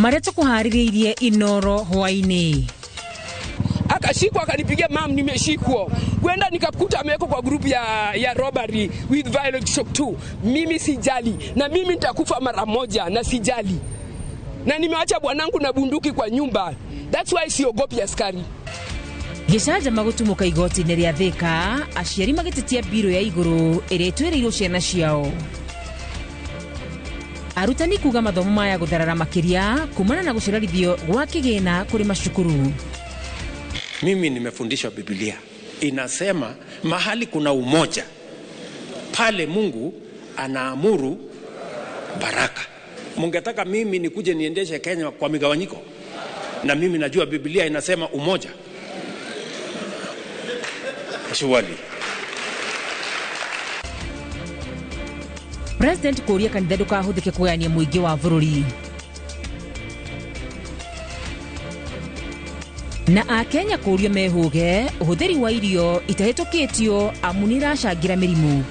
Marĩa tũkũharĩrĩirie Inoro hwainĩ. Akashikwa akanipigia, mam, nimeshikwa. Kwenda nikakuta amewekwa kwa group ya robbery with violent shock 2. Mimi sijali, na mimi nitakufa mara moja na sijali. Na nimeacha bwanangu na bunduki kwa nyumba. That's why siogopi askari. Gĩcanjama gũtumũka igoti-inĩ rĩa Thĩka, aciari magĩtetia mbirũ ya igũrũ ĩrĩa ĩtwĩrĩirwo ciana ciao. Arutani kuga mathomo maya gũtharara makĩria kumana na gũcererithio gwa kĩgĩna kũrĩ macukuru. Mimi nimefundishwa Biblia inasema mahali kuna umoja pale Mungu anaamuru baraka. Mungetaka mimi nikuje niendeshe Kenya kwa migawanyiko? Na mimi najua Biblia inasema umoja. Surely. President kũria kanitha ndũkahũthĩke kũgayania mũingĩ wa bũrũri. Na akenya kũrio mehũge ũhũthĩri wa irio itahĩtũkĩtio amu nĩiracangĩra mĩrimũ.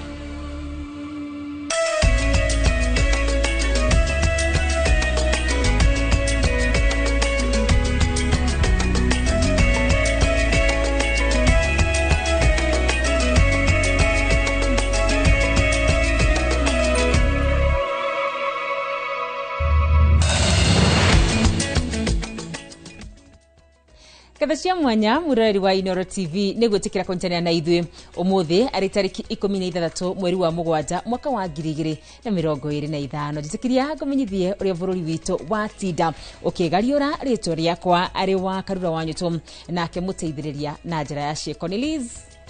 Katha cia mwanya mũroreri wa Inoro TV nĩ gwĩtĩkĩra kũnyitanĩra na ithuĩ ũmũthĩ arĩ tarĩki 16 mweri wa mũgwanja mwaka wa 2025. Njĩtĩkĩria ngũmenyithie ũrĩa bũrũri witũ watinda ũkĩgariũra rĩtwa rĩakwa arĩ wa Karura wa Nyũtũ, nake mũteithĩrĩria na njĩra ya ciĩko nĩ Liz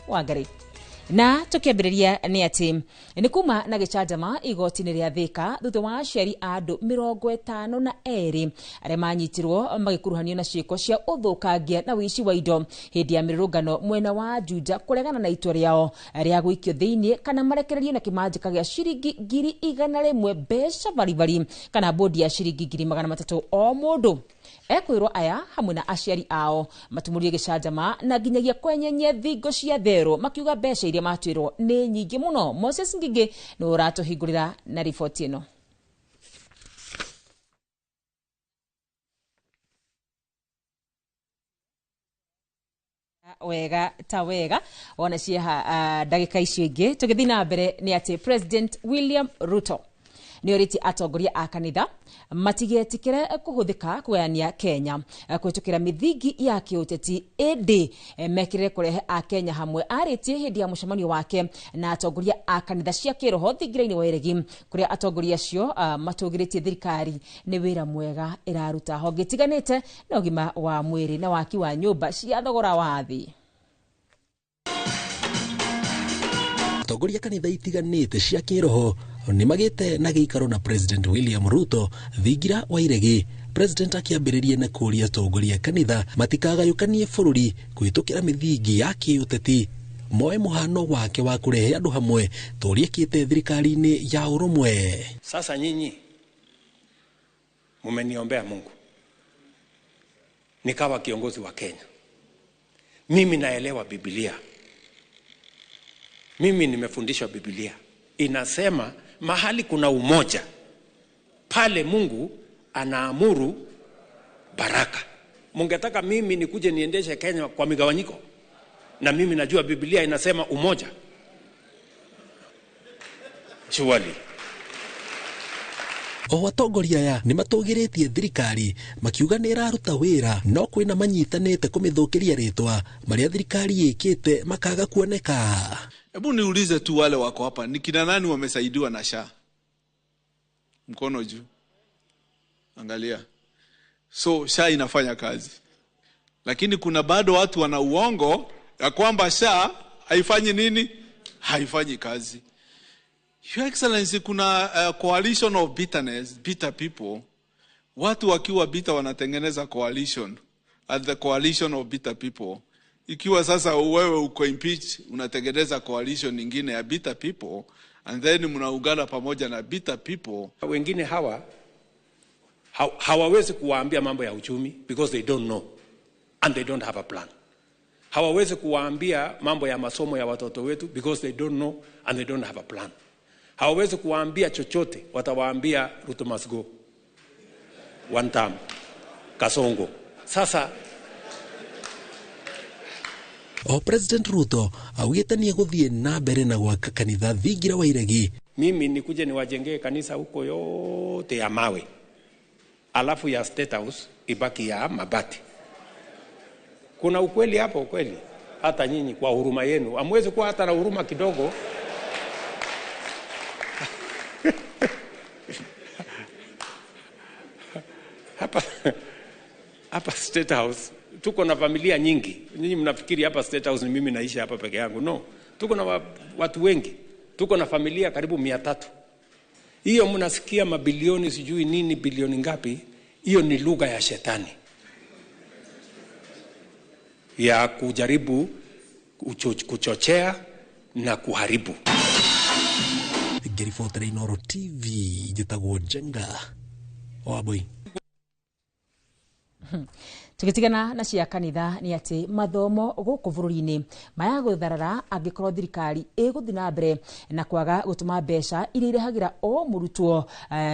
Wangari. Na tũkĩambĩrĩria nĩ atĩ nĩ kuma na gĩcanjama igoti-inĩ rĩa Thĩka thutha wa aciari a andũ 52 arĩa manyitirwo magĩkuruhanio na ciĩko cia ũthũkangia na ũici wa indo hĩndĩ ya mĩrũrũngano mwena wa Juja kũregana na itua rĩao rĩa gũikio thĩinĩ kana marekererio na kĩmanjĩka gĩa ciringi 100,000 mbeca baribari kana bodi ya ciringi 300,000 o mũndũ. Ekwĩrwo aya hamwe na aciari ao matumũrie gĩcanjama na nginyagia kwenyenyia thingo cia therũ makiuga mbeca iria matwĩrwo nĩ nyingĩ mũno. Moses Ngigĩ nĩ ũratũhingũrĩra na riboti ĩno. Wega ta wega wona cieha ndagĩka icio ingĩ tũgĩthiĩ na mbere nĩ atĩ President William Ruto nĩ orĩtie atongoria a kanitha matigetikĩre kũhũthĩka kũgayania Kenya kũhĩtũkĩra mĩthingi ya kĩũteti ĩndĩ mekĩrĩre kũrehe akenya hamwe. Arĩtie hĩndĩ ya mũcemanio wake na atongoria a kanitha cia kĩroho thingira-inĩ wa Eregi kũrĩa atongoria acio matũgĩrĩtie thirikari nĩ wĩra mwega ĩraruta honge itiganĩte na ũgima wa mwĩrĩ na waki wa nyũmba cia thogora wa thĩ. Atongoria kanitha itiganĩte cia kĩroho nĩ magĩte na gĩikaro na President William Ruto thingira wa Iregi. President akĩambĩrĩria na kũria atongoria kanitha matikagayũkanie bũrũri kũhĩtũkĩra mĩthingi ya kĩũteti moe mũhano wake wa kũrehe andũ hamwe ta ũrĩa ĩkĩte thirikari-inĩ ya ũrũmwe. Sasa nyinyi mumeniombea Mungu nikawa kiongozi wa Kenya. Mimi naelewa Biblia. Mimi nimefundishwa Biblia inasema mahali kuna umoja pale Mungu anaamuru baraka. Mungetaka mimi nikuje niendeshe Kenya kwa migawanyiko? Na mimi najua Biblia inasema umoja. Surely. O atongoria aya nĩ matũgĩrĩtie thirikari makiuga nĩ ĩraruta wĩra no kwĩna manyitanĩte kũmĩthũkĩria rĩtwa marĩa thirikari ĩkĩte makaga kuoneka. Hebu niulize tu wale wako hapa, ni kina nani wamesaidiwa na SHA? Mkono juu. Angalia. So SHA inafanya kazi. Lakini kuna bado watu wana uongo ya kwamba SHA haifanyi nini? Haifanyi kazi. Your Excellency, kuna coalition of bitterness, bitter people. Watu wakiwa bitter wanatengeneza coalition. At the coalition of bitter people. Ikiwa sasa wewe uko impeach, unatengeneza coalition nyingine ya bitter people, and then mnaungana pamoja na bitter people. Wengine hawa hawawezi kuwaambia mambo ya uchumi because they don't know and they don't have a plan. Hawawezi kuwaambia mambo ya masomo ya watoto wetu because they don't know and they don't have a plan. Hawawezi kuwaambia chochote, watawaambia Ruto must go. One term. Kasongo. Sasa o President Ruto augĩte nĩ egũthiĩ na mbere na gwaka kanitha thingira wa iregi. Mimi nikuje niwajengee kanisa huko yote ya mawe, alafu ya State House ibaki ya mabati. Kuna ukweli hapo kweli? Hata nyinyi kwa huruma yenu hamwezi kuwa hata na huruma kidogo. Hapa State House tuko na familia nyingi. Nyinyi mnafikiri hapa State House ni mimi naishi hapa peke yangu. No, tuko na watu wengi. Tuko na familia karibu 300. Hiyo mnasikia mabilioni sijui nini bilioni ngapi, hiyo ni lugha ya shetani ya kujaribu kuchochea na kuharibu. Ngĩribotera Inooro TV njĩtagwo Njenga Wambui. Tugitigana na cia kanitha ni ati mathomo guku bururi-ini maya gutharara angikorwo thirikari iguthi na mbere na kwaga gutuma mbeca iria irehagira o murutwo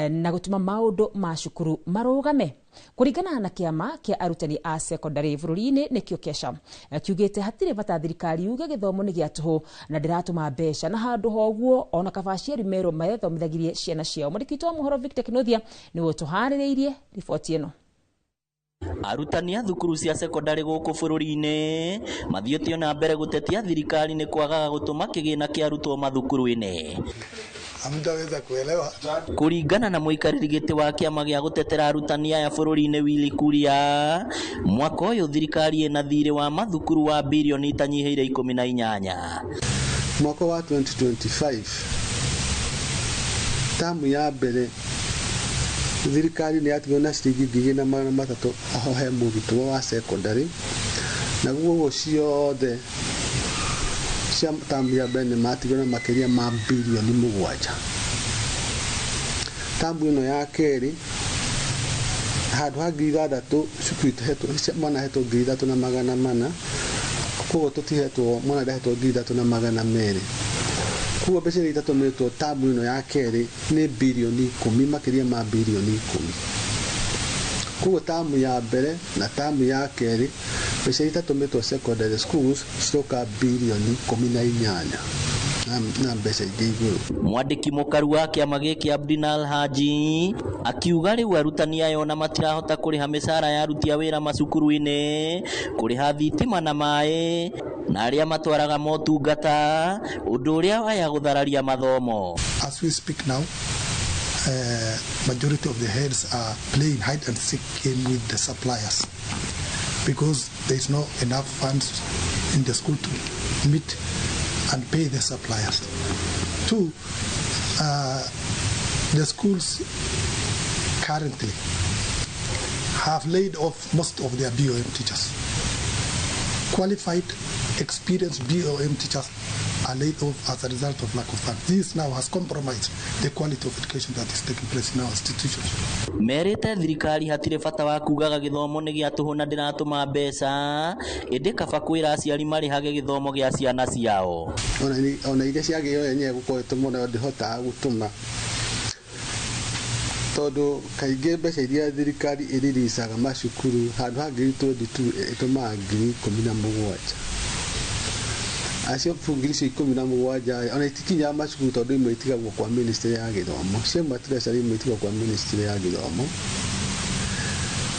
na gutuma maundu ma cukuru marugame. Kuringana na kiama kia arutani a secondary bururi-ini nikio KESHA kiugite hatire bata thirikari yuge githomo ni gia tuhu na ndiratuma mbeca na handu hoguo ona kaba aciari merwo marethomithagirie ciana ciao. Mwandĩki wa mohoro Victor Kinothia niwe tuharĩrĩirie riboti ĩno. Arutani a thukuru cia sekondari gũkũ bũrũri-inĩ mathiĩte na mbere gũtetia thirikari nĩ kwagaga gũtũma kĩgĩna kĩa arutwo mathukuru-inĩ. Hamtaweza kuelewa. Kũringana na mũikarĩri gĩtĩ wa kĩama gĩa gũtetera arutani aya bũrũri-inĩ Willy Kuria, mwaka ũyũ thirikari ĩna thirĩ wa mathukuru wa birioni itanyihĩire 18. Mwaka wa 2025 tamu ya mbere thirikari nĩ yatigwo na ciringi 2,300 he mũrutwo wa secondary, naguo ciothe cia tamu ya mbere nĩ matigwo na makĩria ma birioni 7. Tamu ĩno ya kerĩ handũ ha 6,000 cukuru hetwo mwana hetwo 3,400, koguo tũtihetwo mwana ndahetwo 3,200. Koguo mbeca iria itatũmĩtwo tamu ĩno ya kerĩ nĩ birioni 10, makĩria ma birioni 10. Koguo tamu ya mbere na tamu ya kerĩ mbeca iria itatũmĩtwo secondary schools ciroka birioni 18 na mbeca ingĩ igũrũ. Mwandĩki mũkaru wa kĩama gĩkĩ Abdinal Haji akiuga rĩu arutani aya ona matirahota kũrĩha mĩcara ya aruti a wĩra macukuru-inĩ, kũrĩha thitima na maĩ na arĩa matwaraga motungata, ũndũ ũrĩa waya gũthararia mathomo. As we speak now, majority of the heads are playing hide and seek game with the suppliers because there is not enough funds in the school to meet and pay the suppliers. Two, the schools currently have laid off most of their BOM teachers. Qualified, experienced BOM teachers are laid off as a result of lack of funds. This now has compromised the quality of education that is taking place in our institutions. Merĩte thirikari hatirĩ bata wa kugaga gĩthomo nĩ gĩa tũhũ na ndĩratũma mbeca, ĩndĩ kaba kwĩra aciari marĩhage gĩthomo gĩa ciana ciao. Ona iria ciagĩrĩirwo yenyewe gũkorwo ĩtũmwo nayo ndĩhotaga gũtũma, tondũ kaingĩ mbeca iria thirikari ĩriricaga macukuru handũ ha 22,000 ĩtũmaga 17,000. Acio ngiri icio 17 ona itikinyaga macukuru tondũ imwe itigagwo kwa ministry ya gĩthomo, ciauma treasury imwe itigagwo kwa ministry ya gĩthomo.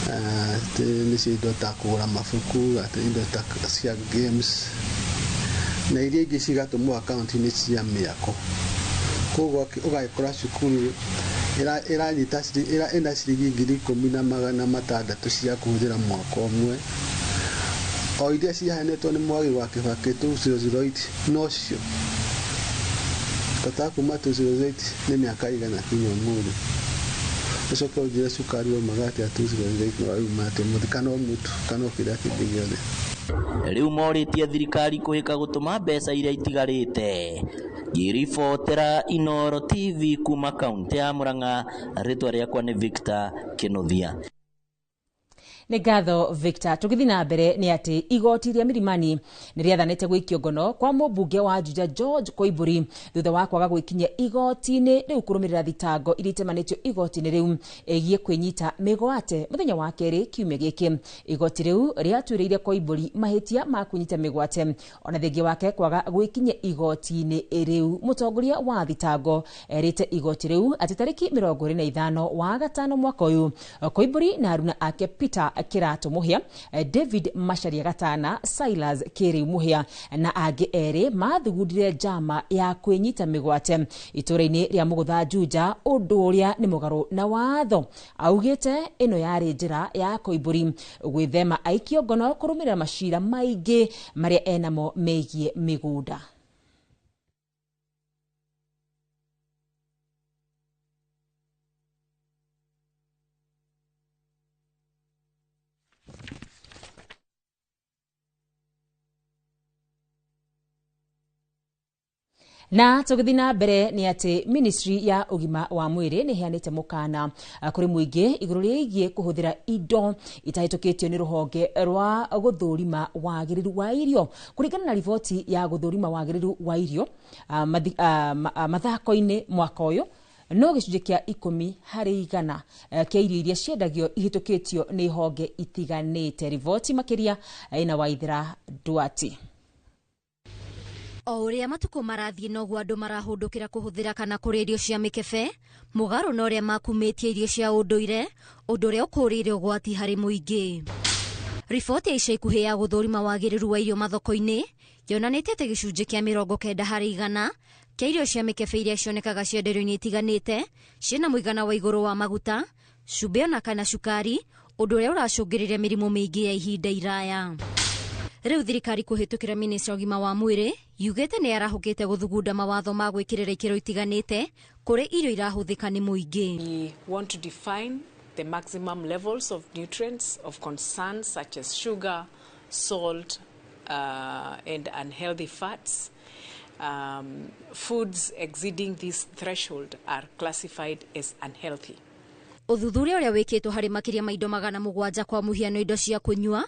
Atĩ nĩcio indo ta kũgũra mabuku, atĩ indo ta cia games na iria ingĩ cigatũmwo akaunti-inĩ cia mĩako. Koguo ũgagĩkora cukuru ĩranyita ĩna ciringi 10,600 cia kũhũthĩra mwaka ũmwe, o iria ciaheanĩtwo nĩ Mwagi wa Kibaki 2008 nocio bata kuma 2008 nĩ mĩaka igana kinya ũmũthĩ. Ũcoke ũnjĩre cukari waumaga atĩa 2008 na wauma atĩa ũmũthĩ, kana o mũtu kana o kĩrĩa kĩngĩ gĩothe. Rĩu morĩtie thirikari kũhĩka gũtũma mbeca iria itigarĩte. Ngĩribotera Inooro TV kuma kaunti ya Murang'a, rĩtwa rĩakwa nĩ Victor Kĩnuthia. Nĩ ngatho Victor. Tũgĩthiĩ na mbere nĩ atĩ igoti rĩa Milimani nĩ rĩathanĩte gũikio ngono kwa mũmbunge wa Juja George Koimburi thutha wa kwaga gwĩkinyia igoti-inĩ rĩu kũrũmĩrĩra thitango iria itemanĩtio igoti-inĩ rĩu ĩgiĩ kwĩnyita mĩgwate. Mũthenya wa kerĩ kiumia gĩkĩ, igoti rĩu rĩatuĩrĩire Koimburi mahĩtia ma kwĩnyita mĩgwate ona thengia wake kwaga gwĩkinyia igoti-inĩ rĩu. Mũtongoria wa thitango erĩte igoti rĩu atĩ tarĩki 25 wa gatano mwaka ũyũ, Koimburi na aruna ake Peter Kirato Muhia, David Macharia Gatana, Silas Kiriu Muhia na angĩ erĩ mathugundire njama ya kwĩnyita mĩgwate itũra-inĩ rĩa Mũgũtha Juja, ũndũ ũrĩa nĩ mũgarũ na watho. Augĩte ĩno yarĩ njĩra ya Koimburi gwĩthema aikio ngono kũrũmĩrĩra macira maingĩ marĩa enamo megiĩ mĩgũnda. Na tũgĩthiĩ na mbere nĩ atĩ ministry ya ũgima wa mwĩrĩ nĩ ĩheanĩte mũkana kũrĩ mũingĩ igũrũ rĩgiĩ kũhũthĩra indo itahĩtũkĩtio nĩ rũhonge rwa gũthũrima wagĩrĩru wa irio. Kũringana na riboti ya gũthũrima wagĩrĩru wa irio mathako-inĩ mwaka ũyũ, no gĩcunjĩ kĩa 10 harĩ 100 kĩa irio iria ciendagio ihĩtũkĩtio nĩ honge itiganĩte. Riboti makĩria ĩna Waithera Duati. O ũrĩa matukũ marathiĩ noguo andũ marahũndũkĩra kũhũthĩra kana kũrĩa irio cia mĩkebe, mũgarũ na ũrĩa makumĩtie irio cia ũndũire, ũndũ ũrĩa ũkũrĩire ũgwati harĩ mũingĩ. Riboti ya ica ikuhĩ ya gũthũrima wagĩrĩru wa irio mathoko-inĩ yonanĩtie atĩ gĩcunjĩ kĩa 90 harĩ 100 kĩa irio cia mĩkebe iria cionekaga cienderio-inĩ itiganĩte ciĩna mũigana wa igũrũ wa maguta, cumbĩ ona kana cukari, ũndũ ũrĩa ũracũngĩrĩria mĩrimũ mĩingĩ ya ihinda iraya. Rĩu thirikari kũhĩtũkĩra minista ũgima wa mwĩrĩ yugĩte nĩ yarahũkĩte gũthugunda mawatho ma gwĩkĩrĩra ikĩro itiganĩte kũrĩ irio irahũthĩka nĩ mũingĩ. We want to define the maximum levels of nutrients of concern such as sugar, salt, and unhealthy fats. Foods exceeding this threshold are classified as unhealthy. Ũthuthuria ũrĩa wĩkĩtwo harĩ makĩria ma indo 700 kwa mũhiano indo cia kũnyua,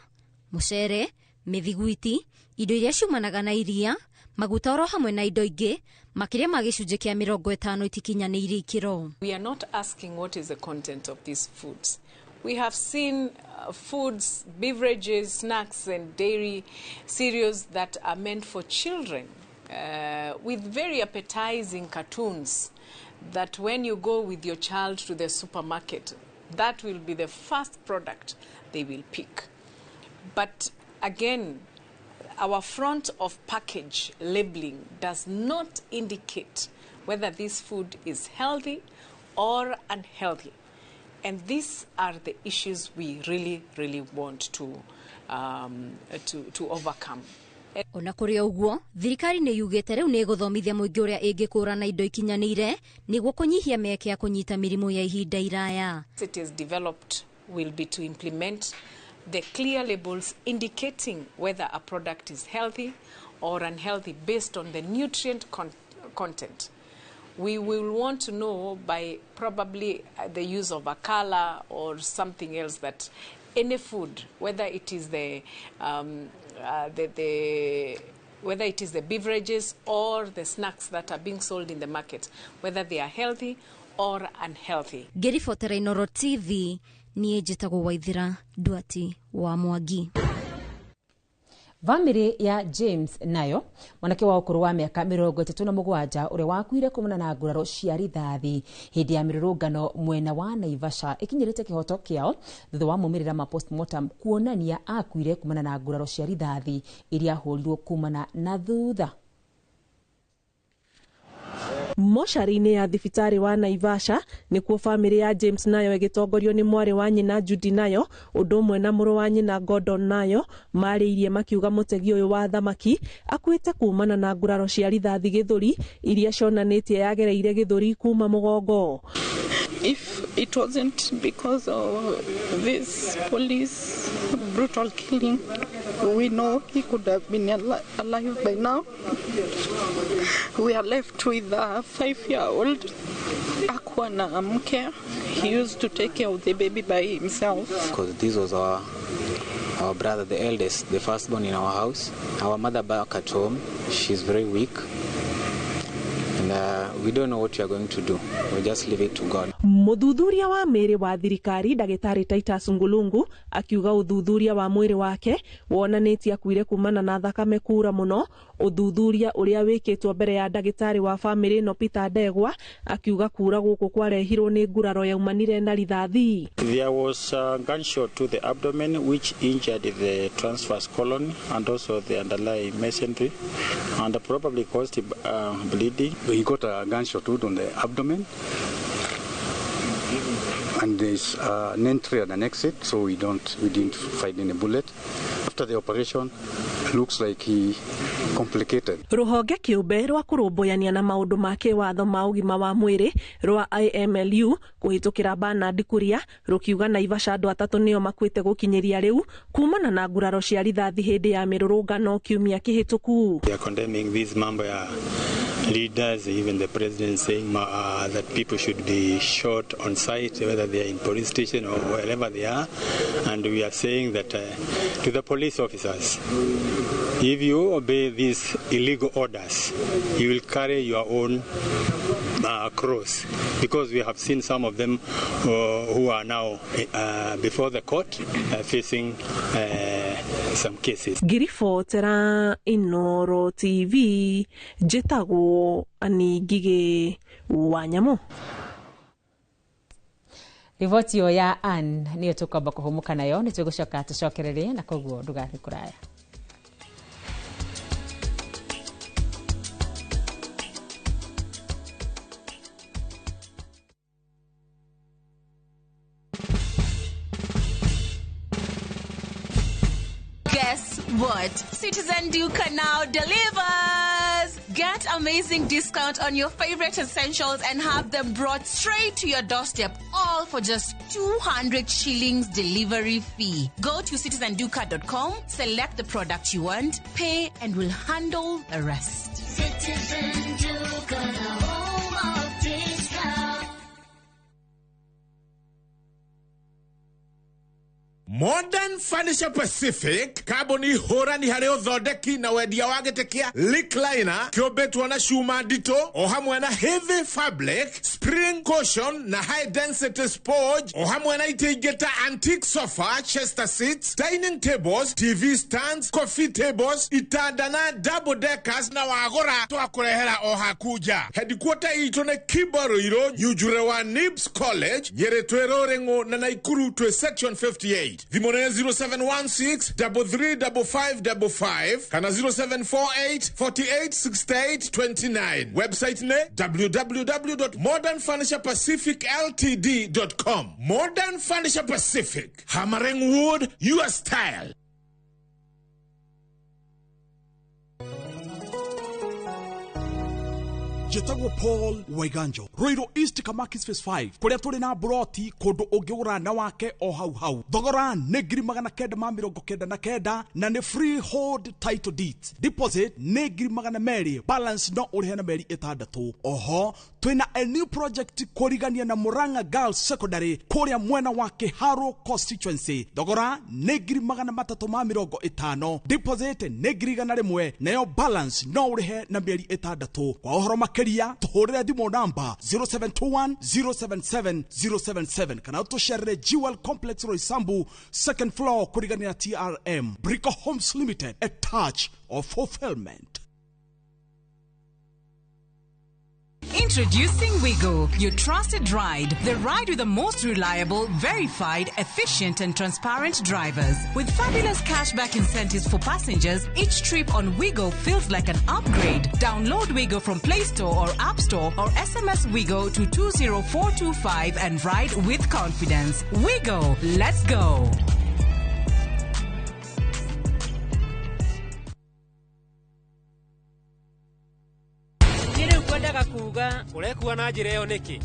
mũcere, mĩthiguiti, indo iria ciumanaga na iria, maguta oro hamwe na indo ingĩ, makĩria ma gĩcunjĩ kĩa 50 itikinyanĩirie ikĩro. We are not asking what is the content of these foods. We have seen foods, beverages, snacks and dairy cereals that are meant for children with very appetizing cartoons that when you go with your child to the supermarket, that will be the first product they will pick. But again, our front of package labeling does not indicate whether this food is healthy or unhealthy. And these are the issues we really, really want to overcome. Ona kũrĩ ũguo, thirikari nĩ yugĩte rĩu nĩ ĩgũthomithia mũingĩ ũrĩa ĩngĩkũrana indo ikinyanĩire nĩguo kũnyihia mĩeke ya kũnyita mĩrimũ ya ihinda iraya. It is developed will be to implement the clear labels indicating whether a product is healthy or unhealthy based on the nutrient content. We will want to know by probably the use of a color or something else that any food, whether it is the whether it is the beverages or the snacks that are being sold in the market, whether they are healthy or unhealthy. Ngĩribotera Inooro TV, niĩ njĩtagwo Waithera Duati wa Mwangi. Bamĩrĩ ya James nayo, mwanake wa ũkũrũ wa mĩaka 37 ũrĩa wakuire kumana na nguraro cia rithathi hĩndĩ ya mĩrũrũngano mwena wa Naivasha ĩkinyĩrĩte kĩhoto kĩao thutha wa maumĩrĩra ma postmortem kuonania akuire kumana na nguraro cia rithathi iria ahũrirwo kumana na thutha. Mocarĩ-inĩ ya thibitarĩ wa Naivasha nĩkuo bamĩrĩ ya James nayo ĩgĩtongorio nĩ mwarĩ wa nyina Judy nayo ũndũ ũmwe na mũrũ wa nyina Gordon nayo marĩirie makiuga mũtegi ũyũ wa thamaki akuĩte kumana na nguraro cia rithathi gĩthũri iria cionanĩtie yagereire gĩthũri kuma mũgongo. If it wasn't because of this police brutal killing, we know he could have been alive by now. We are left with a 5-year-old Hakuwa na mke. He used to take care of the baby by himself. Because this was our brother, the eldest, the firstborn in our house. Our mother back at home, she's very weak. And we don't know what we are going to do. We just leave it to God. Muthuthuria wa mĩĩrĩ wa thirikari ndagĩtarĩ Titus Ngulungu akiuga ũthuthuria wa mwĩrĩ wake wonanĩtie akuire kumana na thakame kura mũno. Ũthuthuria ũrĩa wĩkĩtwo mbere ya ndagĩtarĩ wa famĩlĩ ĩno Peter Ndegwa akiuga kura gũkũ kwarehirwo nĩ nguraro yaumanire na rithathi. There was a gunshot to the abdomen which injured the transverse colon and also the underlying mesentery and probably caused bleeding. He got a gunshot wound on the abdomen, and there's an entry and an exit, so we didn't find any bullet. After the operation, looks like he complicated. Ruhonge kĩũmbe rwa kũrũmbũyania na maũndũ ma kĩwatho ma ũgima wa mwĩrĩ rwa IMLU kũhĩtũkĩra Bernard Kuria rũkiuga Naivasha andũ atatũ nĩo makuĩte gũkinyĩria rĩu kumana na nguraro cia rithathi hĩndĩ ya mĩrũrũngano kiumia kĩhĩtũku. They are condemning this mambo ya leaders, even the president saying that people should be shot on sight, whether they are in police station or wherever they are. And we are saying that to the police officers, if you obey these illegal orders, you will carry your own cross, because we have seen some of them who are now before the court facing some cases. Ngiribotera Inoro TV, njĩtagwo Annie Ngigĩ wa Nyamũ. Riboti ĩyo ya Ann nĩyo tũkwamba kũhũmũka nayo, nĩ tũgũcoka tũcokererie na koguo ndũgathiĩ kũraya. Guess what? Citizen Duka now delivers! Get amazing discount on your favorite essentials and have them brought straight to your doorstep, all for just 200 shillings delivery fee. Go to citizenduka.com, select the product you want, pay, and we'll handle the rest. Citizen Duka, the home of discount. Modern Furniture Pacific kambuni hũrani harĩ ũthondeki na wendia wa gĩtĩ kĩa recliner kĩũmbĩtwo na cuma nditũ o hamwe na heavy fabric, spring cushion na high density sponge o hamwe na itĩ ingĩ ta antique sofa, chester seats, dining tables, TV stands, coffee tables, itanda na double deckers na wagũra twakũrehera o haku nja. Headquarter itũ nĩ Kibaruirũ, Nyunjure wa Nibs College, Nyĩrĩ twĩ Rũrĩng'ũ na Naikuru twĩ section 58. Thimũ nĩ 0716 335555 kana 0748 48 68 29. Website nĩ www.modernfurniturepacificltd.com. Modern Furniture Pacific, hammering wood, your style. Njĩtagwo Paul Waiganjo, Ruiru East Kamakis Phase 5, kũrĩa tũrĩ na buroti kũndũ ũngĩgũra na wake o hau hau. Thogora nĩ 999 na nĩ freehold title deeds. Deposit nĩ 200,000, balance no ũrĩhe na mĩeri 6. Oho twĩna a new project kũrigania na Murang'a Girls Secondary kũrĩa mwena wa Kĩharũ constituency. Thogora nĩ 350,000, deposit nĩ 100,000, nayo balance no ũrĩhe na mĩeri 6. Kwa ũhoro makĩria tũhũrĩre thimũ namba 0721 077 077 kana ũtũcerere Jewel Complex Roysambu second floor kũrigania na TRM. Brico Homes Limited, a touch of fulfillment. Introducing Wigo, your trusted ride. The ride with the most reliable, verified, efficient and transparent drivers. With fabulous cashback incentives for passengers, each trip on Wigo feels like an upgrade. Download Wigo from Play Store or App Store or SMS Wigo to 20425 and ride with confidence. Wigo, let's go. Kuga urekua na njĩra ĩyo nĩkĩ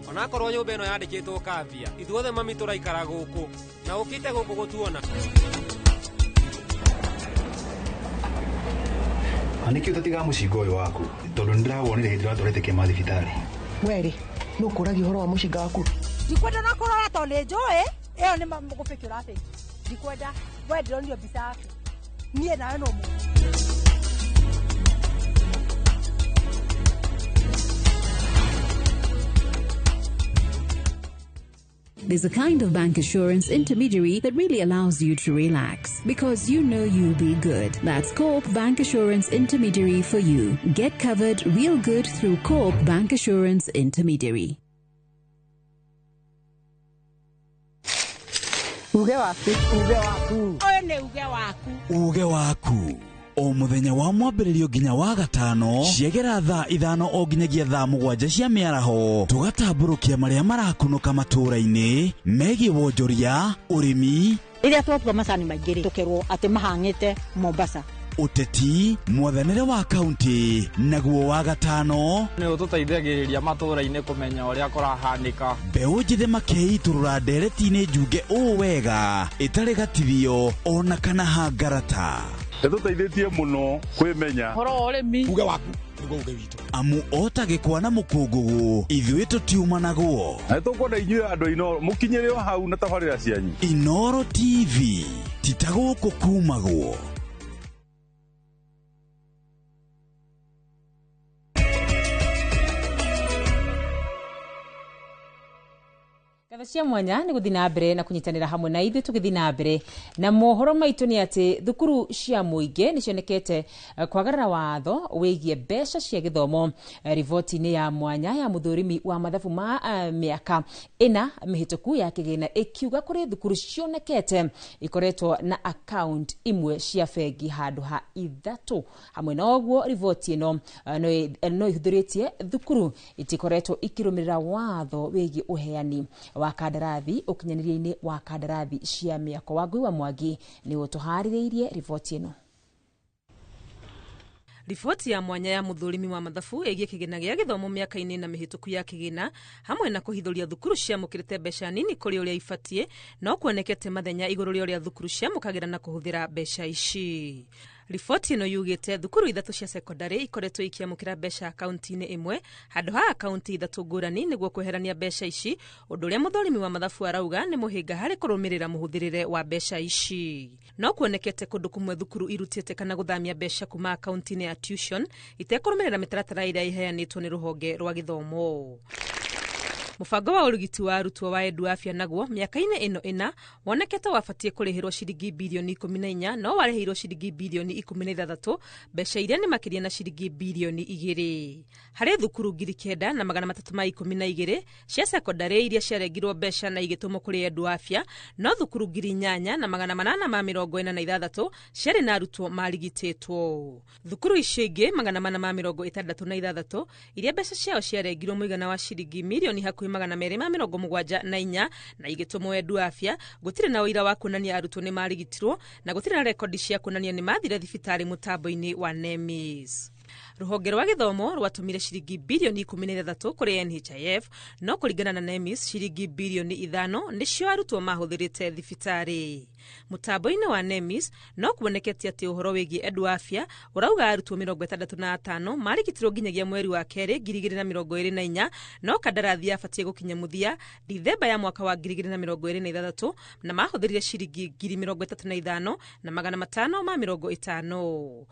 onakorwo nyũmba ĩno yandĩkĩtwo kambia ithuothe mami tũraikara gũkũ na ũkĩte gũkũ gũtuona. Na nĩkĩo ũtatigaga mũcinga ũyũ waku tondũ nĩndĩrawonire hĩndĩ ĩrĩa watwarĩte Kĩama thibitarĩ. Werĩ No kũragia ũhoro wa mũcinga waku. Ndikwenda na kũrora tondũ nĩ njũĩ ĩyo nĩ gũbĩki ũrabĩki. Ndikwenda we ndĩronio mbica yaku. Niĩ nawe no mũndũ. There's a kind of bank assurance intermediary that really allows you to relax because you know you'll be good. That's Co-op Bank Assurance Intermediary for you. Get covered real good through Co-op Bank Assurance Intermediary. Uge waku. Uge waku. Ũyũ nĩ uge waku. Uge waku. O muthenya wa mwambĩrĩrio nginya wa gatano ciegera thaa 5 o nginyagia thaa 7 cia mĩaraho tũgatambũrũkia marĩa marakunũka matũũra-inĩ megiĩ wonjoria, ũrĩmi, rĩrĩa twatua macani maingĩ rĩ tũkerwo atĩ mahang'ĩte Mombasa, ũteti, mwathanĩre wa kaunti, naguo wa gatano nĩ ũtũteithagĩrĩria matũũra-inĩ kũmenya ũrĩa kũrahanĩka. Mbeũ njĩthĩ makeitũrũra ndereti-inĩ njunge ũũ wega ĩtarĩ gatithio ona kana hangarata. Nĩtũteithĩtie mũno kwĩmenya ũhoro wa ũrĩmi. Uge waku nĩguo uge witũ. Amu ota gĩkwa na mũkũngũgũ ithuĩ tũtiumanagwo. Na nĩtũkwenda inyuĩ andũ Inooro mũkinyĩre o hau na tabarĩra cianyu. Inooro TV ti ta gũkũ kumagwo. Ngatho cia mwanya nĩ gũthiĩ na mbere na kũnyitanĩra hamwe na ithuĩ tũgĩthiĩ na mbere na mohoro maitũ nĩ atĩ thukuru cia mũingĩ nĩ cionekete kwagarara watho wĩgiĩ mbeca cia gĩthomo. Riboti-inĩ ya mwanya ya mũthũrimi wa mathabu ma mĩaka 4 mĩhĩtũku ya kĩgĩna ĩkiuga kũrĩ thukuru cionekete ikoretwo na account imwe cia bengi handũ ha 3. Hamwe na ũguo riboti ĩno no ĩhũthĩrĩtie thukuru itikoretwo ikĩrũmĩrĩra watho wĩgiĩ ũheani wa kandarathi ũkinyanĩria-inĩ wa kandarathi cia mĩako. Wangui wa Mwangi nĩ ũtũharĩrĩirie riboti ĩno. Riboti ya mwanya ya mũthũrimi wa mathabu ĩgiĩ kĩgĩna gĩa gĩthomo mĩaka-inĩ na mĩhĩtũku ya kĩgĩna hamwe na kũhithũria thukuru ciamũkĩrĩte mbeca nini kũrĩ ũrĩa ibatiĩ no kuonekete mathenya igũrũ rĩa ũrĩa thukuru ciamũkagĩra na kũhũthĩra mbeca ici. Riboti ĩno yugĩte thukuru 3 cia sekondari ikoretwo ikiamũkĩra mbeca akaunti-inĩ ĩmwe handũ ha akaunti 3 ngũrani nĩguo kweherania mbeca ici, ũndũ ũrĩa mũthũrimi wa mathabu arauga nĩ mũhĩnga harĩ kũrũmĩrĩra mũhũthĩrĩre wa mbeca ici. No kuonekete kũndũ kũmwe thukuru irutĩte kana gũthamia mbeca kuma akaunti-inĩ ya tuition itekũrũmĩrĩra mĩtaratara ĩrĩa ĩheanĩtwo nĩ rũhonge rwa gĩthomo. Mũbango wa ũrigiti wa arutwo wa Edu Afya naguo mĩaka-inĩ ĩno 4 wonekete wabatiĩ kũrĩhĩrwo ciringi bilioni 14 no warĩhĩirwo ciringi bilioni 16, mbeca iria nĩ makĩria na ciringi bilioni 2. Harĩ thukuru 9,312 cia sekondari iria ciarengirwo mbeca na igĩtũmwo kũrĩ Edu Afya, no thukuru 8,846 ciarĩ na arutwo marigitĩtwo. Thukuru icio ingĩ 466 iria mbeca ciao ciarengirwo mũigana wa ciringi milioni hakuhĩ 274 na igĩtũmwo Edu Afya, gũtirĩ na ũira wa kuonania arutwo nĩ marigitirwo na gũtirĩ na rekondi cia kuonania nĩ mathire thibitarĩ mũtambo-inĩ wa NEMIS. Rũhonge rwa gĩthomo rwatũmire ciringi bilioni 16 kũrĩ NHIF, no kũringana na NEMIS ciringi bilioni 5 nĩcio arutwo mahũthĩrĩte thibitarĩ. Mũtambo-inĩ wa NEMIS no kuonekete atĩ ũhoro wĩgiĩ Edu Afya ũrauga arutwo 65 marigitirwo nginyagia mweri wa kerĩ 2024, no kandarathi yabatiĩ gũkinya mũthia Dithemba ya mwaka wa 2026 na mahũthĩrire ciringi 35,550.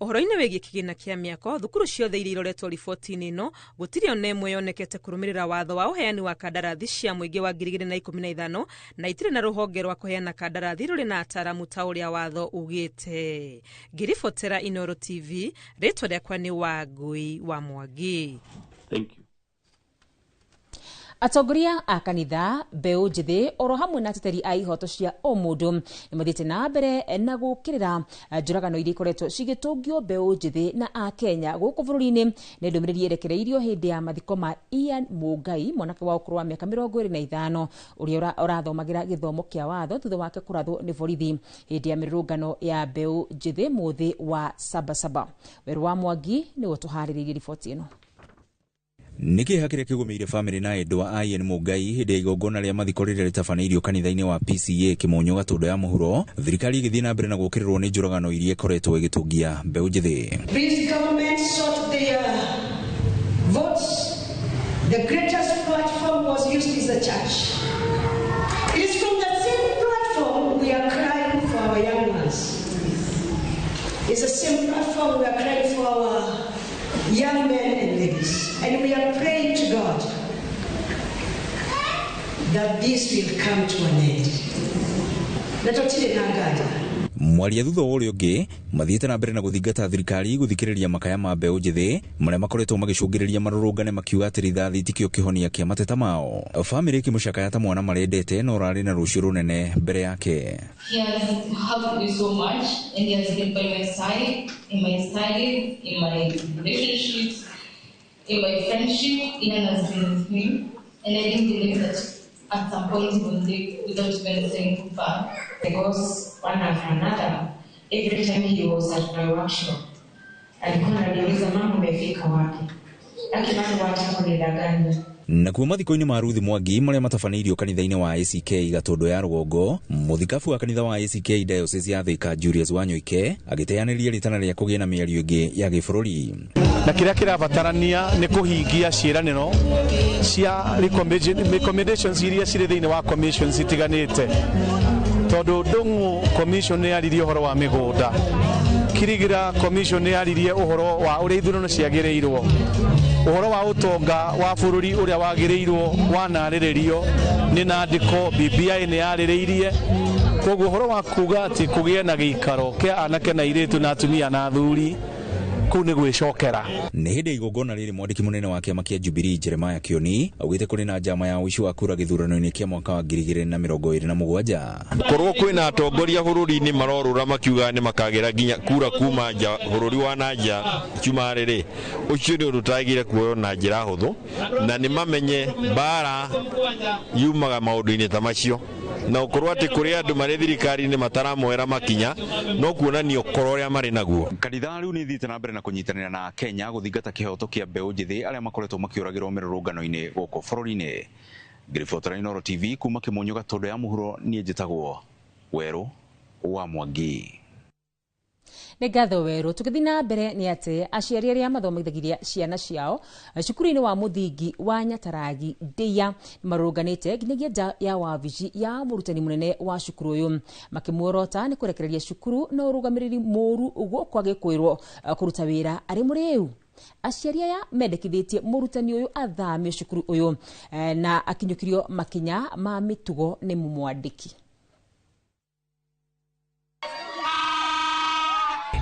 Ũhoro-inĩ wĩgiĩ kĩgĩna kĩa mĩako, thukuru ciothe iria iroretwo riboti-inĩ ĩno gũtirĩ ona ĩmwe yonekete kũrũmĩrĩra watho wa ũheani wa kandarathi cia mũingĩ wa 2015 na itirĩ na rũhonge rwa kũheana kandarathi rũrĩ na ataaramu ta ũrĩa watho ugĩte. Ngĩribotera Inooro TV, rĩtwa rĩakwa nĩ Wangui wa Mwangi. Thank you. Atongoria a kanitha, mbeũ njĩthĩ oro hamwe na ateteri a ihoto cia ũmũndũ nĩ mathiĩte na mbere na gũkĩrĩra njũragano iria ikoretwo cigĩtũngio mbeũ njĩthĩ na a Kenya gũkũ bũrũri-inĩ. Nĩ ndũmĩrĩri ĩrekereirio hĩndĩ ya mathiko ma Ian Mũngai, mwanake wa ũkũrũ wa mĩaka 25 ũrĩa ũrathomagĩra gĩthomo kĩa watho thutha wake kũrathwo nĩ borithi hĩndĩ ya mĩrũrũngano ya mbeũ njĩthĩ mũthĩ wa Sabasaba. Werũ wa Mwangi nĩwe ũtũharĩrĩirie riboti ĩno. Nĩ kĩeha kĩrĩa kĩgũmĩire bamĩrĩ na endwa a Ian Mũngai hĩndĩ ya igongona rĩa mathiko rĩrĩa rĩtabanĩirio kanitha-inĩ wa PCA Kĩmonyo Gatũndũ ya Mũhuro, thirikari ĩgĩthiĩ na mbere na gũkĩrĩrwo nĩ njũragano iria ĩkoretwo ĩgĩtũngia mbeũ njĩthĩ. This government sought their votes The greatest platform was used is the church. It is from the same platform we are crying for our young ones. It's the same platform we are crying for our young men and ladies. And we are praying to God that this will come to an end. Na tũtirĩ na nganja. Mwaria thutha wa ũrĩa ũngĩ mathiĩte na mbere na gũthingata thirikari gũthikĩrĩria makaya ma mbeũ njĩthĩ marĩa makoretwo magĩcũngĩrĩria marũrũngane makiuga atĩ rithathi tikĩo kĩhonia kĩa mateta mao. Bamĩrĩ ĩkĩmũcakaya ta mwana marendete na ũrarĩ na rũciũ rũnene mbere yake. He has helped me so much, and he has been by my side in my studies, in my relationships, in my friendship. Ian has been with me, and I didn't believe that at some point he would leave without even saying goodbye. Because one after another, every time he was at my workshop, alikuwa ananiuliza, mama, umefika wapi? Aki mama, wacha kunidanganya. Nakuo mathiko-inĩ ma Ruth Mwangi marĩa matabanĩirio kanitha-inĩ wa ACK Gatũndũ ya Rũgongo, mũthikabu wa kanitha wa ACK Diocese ya Thika Julius Wanyoike agĩteanĩria rĩtana rĩa kũgĩa na mĩario ĩngĩ ya gĩbũrũri. Na kĩrĩa kĩrabatarania nĩ kũhingia ciĩranĩro cia recommendations iria cirĩ thĩinĩ wa commissions itiganĩte, tondũ Ndung'u commission nĩ yaririe ũhoro wa mĩgũnda, Kirigira commission nĩ yaririe ũhoro wa ũrĩa ithurano ciagĩrĩirwo, ũhoro wa ũtonga wa bũrũri ũrĩa wagĩrĩirwo wanarĩrĩrio nĩ nandĩko BBI nĩ yarĩrĩirie. Koguo ũhoro wa kuga atĩ kũgĩe na gĩikaro kĩa anake na airĩtu na atumia na athuri kũu nĩ gwĩcokera. Nĩ hĩndĩ ya igongona rĩrĩ mwandĩki mũnene wa kĩama kĩa Jubilee Jeremiah Kioni augĩte kũrĩ na njama ya ũici wa kura gĩthurano-inĩ kĩa mwaka wa 2027. Korwo kwĩna atongoria bũrũri-inĩ marorũra makiuga nĩ makagĩra nginya kura kuma nja bũrũri wa na nja cumarĩ rĩ, ũcio nĩ ũndũ ũtagĩrĩire kuoywo na njĩra hũthũ, na nĩ mamenye mbara yumaga maũndũ-inĩ ta macio, na ũkorwo atĩ kũrĩ andũ marĩ thirikari-inĩ mataramoera makinya no kuonania ũkoro ũrĩa marĩ naguo. Kanitha rĩu nĩ ithiĩte na mbere na kũnyitanĩra na Kenya gũthingata kĩhoto kĩa mbeũ njĩthĩ arĩa makoretwo makĩũragĩrwo mĩrũrũngano-inĩ gũkũ bũrũri-inĩ. Ngĩribotera Inooro TV kuma Kĩmũnyũ Gatũndũ ya Mũhuro, niĩ njĩtagwo Werũ wa Mwangi. Nĩ ngatho Werũ. Tũgĩthiĩ na mbere nĩ atĩ aciari arĩa mathomithagia ciana ciao cukuru-inĩ wa mũthingi wa Nyataragi Ndĩa marũrũnganĩte nginyagia nja ya wabici ya mũrutani mũnene wa cukuru ũyũ makĩmuorota nĩ kũrekereria cukuru na ũrũgamĩrĩri mũru gũkũ agĩkwĩrwo kũruta wĩra arĩ mũrĩu. Aciari aya mendekithĩtie mũrutani ũyũ athamio cukuru ũyũ na akinyũkirio makinya ma mĩtugo nĩ mũmwandĩki.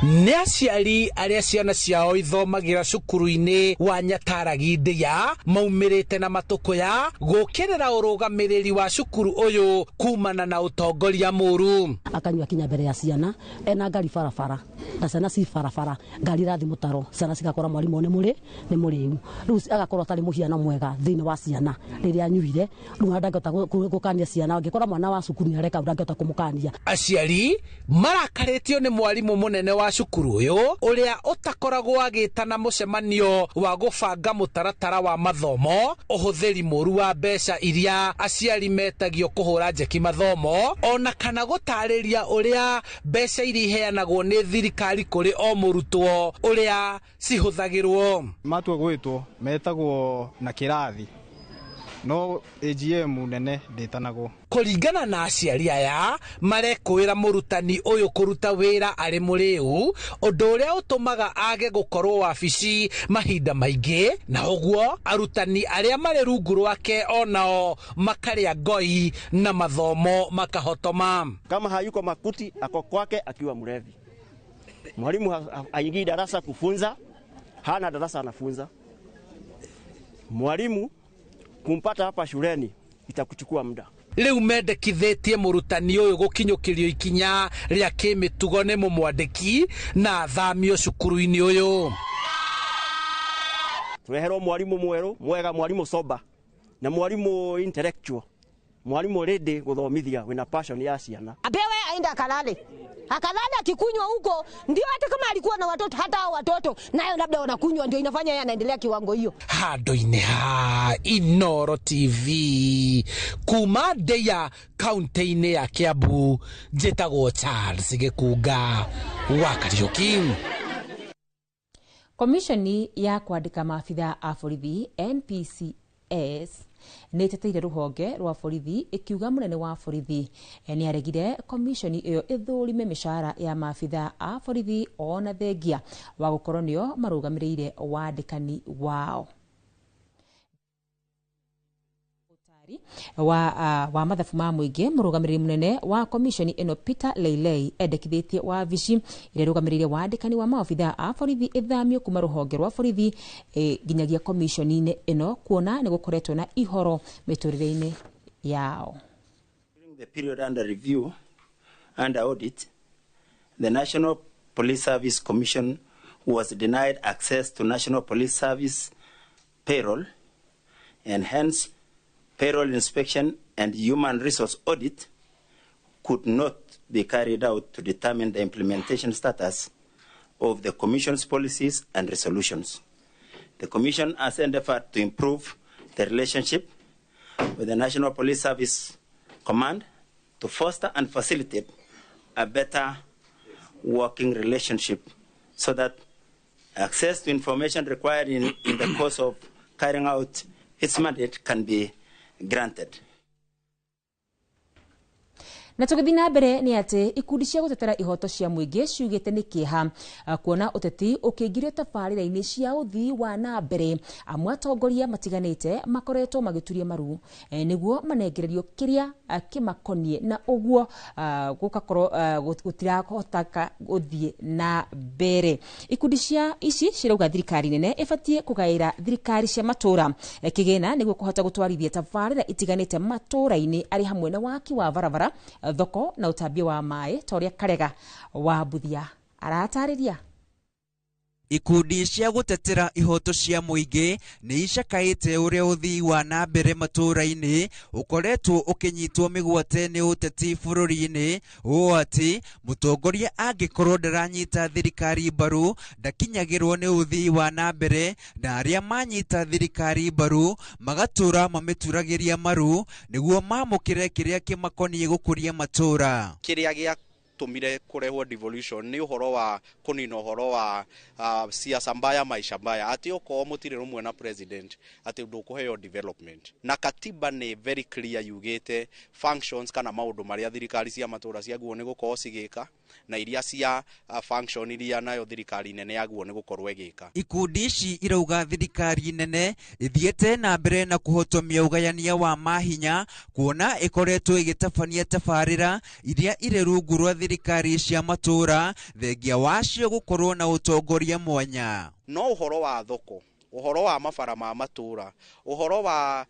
Nĩ aciari arĩa ciana ciao ithomagĩra cukuru-inĩ wa Nyataragi Ndĩa maumĩrĩte na matũkũya gũkĩrĩra ũrũgamĩrĩri wa cukuru ũyũ kumana na ũtongoria mũru. Akanyua kinya mbere ya ciana ena ngari barabara na ciana ci barabara, ngari irathi mũtaro, ciana cigakora mwarimũ nĩ mũrĩu, rĩu agakorwo atarĩ mũhiano mwega thĩinĩ wa ciana rĩrĩa anyuire. Rĩu ndangĩhota gũkania ciana, angĩkora mwana wa cukuru nĩ areka ndangĩhota kũmũkania. Aciari marakarĩtio nĩ mwarimũ mũnene wa cukuru ũyũ ũrĩa ũtakoragwo agĩtana mũcemanio wa gũbanga mũtaratara wa mathomo, ũhũthĩri mũru wa mbeca iria aciari metagio kũhũra njeki mathomo, ona kana gũtarĩria ũrĩa mbeca iria iheanagwo nĩ thirikari kũrĩ o mũrutwo ũrĩa cihũthagĩrwo. Matua gwĩtwo metagwo na kĩrathi, no AGM nene ndĩtanagwo. Kũringana na aciari aya marekũĩra mũrutani ũyũ kũruta wĩra arĩ mũrĩu, ũndũ ũrĩa ũtũmaga age gũkorwo wabici mahinda maingĩ, na ũguo arutani arĩa marĩ rungu rwake onao makarĩa ngoi na mathomo makahotoma. Kama hayuko makuti ako kwake akiwa mlevi. Mwalimu haingii darasa kufunza, hana darasa anafunza. Mwalimu kumpata hapa shuleni itakuchukua muda. Rĩu mendekithĩtie mũrutani ũyũ gũkinyũkĩrio ikinya rĩa kĩmĩtugo nĩ mũmwandĩki na athamio cukuru-inĩ ũyũ. Tureherwo mwalimu mwerũ mwega, mwalimu sober na mwalimu intellectual, mwalimu ready guthomithia wina passion ya ciana. Apewe aende akalale. Akalale akikunywa huko ndio hata kama alikuwa na watoto, hata hao watoto nayo labda wanakunywa, ndio inafanya yeye anaendelea kiwango hiyo. Handu-inĩ ha Inooro TV kuma Ndĩa kaunti-inĩ ya Kiambu, njĩtagwo Charles Gĩkunga wa Kariũki. Komishoni ya kwandĩka maabitha a borithi Nĩ ĩteteire rũhonge rwa borithi ĩkiuga mũnene wa borithi nĩ aregire komishoni ĩyo ĩthũrime mĩcara ya maabitha a borithi ona thengia wa gũkorwo nĩo marũgamĩrĩire wandĩkani wao. Wa mathabu ma mũingĩ mũrũgamĩrĩri mũnene wa komishoni ĩno Peter Leilei endekithĩtie wabici ĩrĩa ĩrũgamĩrĩire wandĩkani wa maobitha a borithi ĩthamio kuma rũhonge rwa borithi nginyagia komishoni-inĩ ĩno kuona nĩ gũkoretwo na ihoro mĩtũrĩre-inĩ yao. During the period under review and audit, the National Police Service Commission was denied access to National Police Service payroll, and hence payroll inspection and human resource audit could not be carried out to determine the implementation status of the Commission's policies and resolutions. The Commission has endeavored to improve the relationship with the National Police Service Command to foster and facilitate a better working relationship so that access to information required in the course of carrying out its mandate can be granted. Na tũgĩthiĩ na mbere nĩ atĩ ikundi cia gũtetera ihoto cia mũingĩ ciugĩte nĩ kĩeha kuona ũteti ũkĩingĩrio tabarĩra-inĩ cia ũthii wa na mbere amwe atongoria matiganĩte makoretwo magĩturia maru nĩguo manengererio kĩrĩa kĩmakoniĩ na ũguo gũgakorwo gũtirahotaka gũthiĩ na mbere. Ikundi cia ici cirauga thirikari nene ĩbatiĩ kũgaĩra thirikari cia matũra kĩgĩna nĩguo kũhota gũtwarithia tabarĩra itiganĩte matũra-inĩ arĩ hamwe na waki wa barabara, thoko na ũtambia wa maĩ ta ũrĩa Karega wa Mbuthia aratarĩria. Ikundi cia gũtetera ihoto cia mũingĩ nĩ icakaĩte ũrĩa ũthii wa na mbere matũra-inĩ ũkoretwo ũkĩnyitwo mĩgwate nĩ ũteti bũrũri-inĩ, ũũ atĩ mũtongoria angĩkorwo ndaranyita thirikari mbaru ndakinyagĩrwo nĩ ũthii wa na mbere, na arĩa manyita thirikari mbaru magatũra mamĩturagĩria maru nĩguo mamũkĩre kĩrĩa kĩmakoniĩ gũkũria matũra. Kĩrĩa gĩa tumire kurehwo devolution ni uhoro wa kunina uhoro wa siasa mbaya, maisha mbaya, ati okorwo mutire rumwe na president ati ndukuheo development. Na katiba ni very clear yugite functions kana maundu maria thirikari cia matura ciaguo ni gukorwo cigika na iria cia function iria nayo thirikari nene yaguo ni gukorwo igika. Ikundi ici irauga thirikari nene ithiete na mbere na kuhotomia ugayania wa mahinya kuona ikoretwo igitabania tabarĩra iria irĩ rungu rwa thirikari cia matura thengia wacio gukorwo na utongoria mwanya. No uhoro wa thoko, uhoro wa mabara ma matura, uhoro wa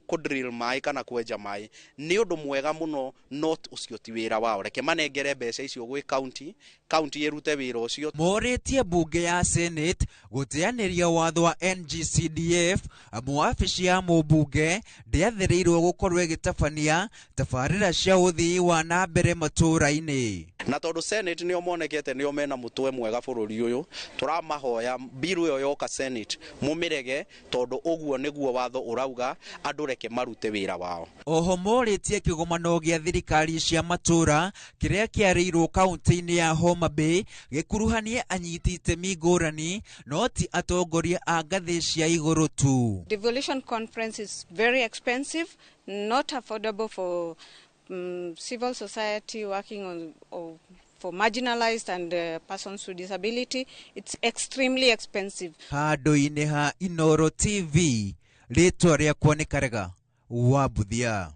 kudrill mai kana kwenja mai ni undu mwega muno, not ucio ti wira wao. Reke manengere mbeca icio gwi county, county irute wira ucio. Morĩtie mbunge ya Senate gũteanĩria watho wa NGCDF amu wabici ya mũmbunge ndĩathĩrĩirwo gũkorwo ĩgĩtabania tabarĩra cia ũthii wa na mbere matũra-inĩ. Na tondu Senate nio monekete nio mena mutwe mwega bururi uyu, turamahoya biru iyo yoka Senate mumirege tondu uguo niguo watho urauga andu reke marute wira wao. Oho morĩtie kĩgomano gĩa thirikari cia matũra kĩrĩa kĩarĩirwo kaunti-inĩ ya Homa Bay gĩkuruhanie anyiti itemi ngũrani no ti atongoria a ngathĩ cia igũrũ tu. Devolution conference is very expensive, not affordable for civil society working on or for marginalized and persons with disability. It's extremely expensive. Handũ-inĩ ha Inoro TV, rĩtwa rĩakwa nĩ Karega wa Mbuthia.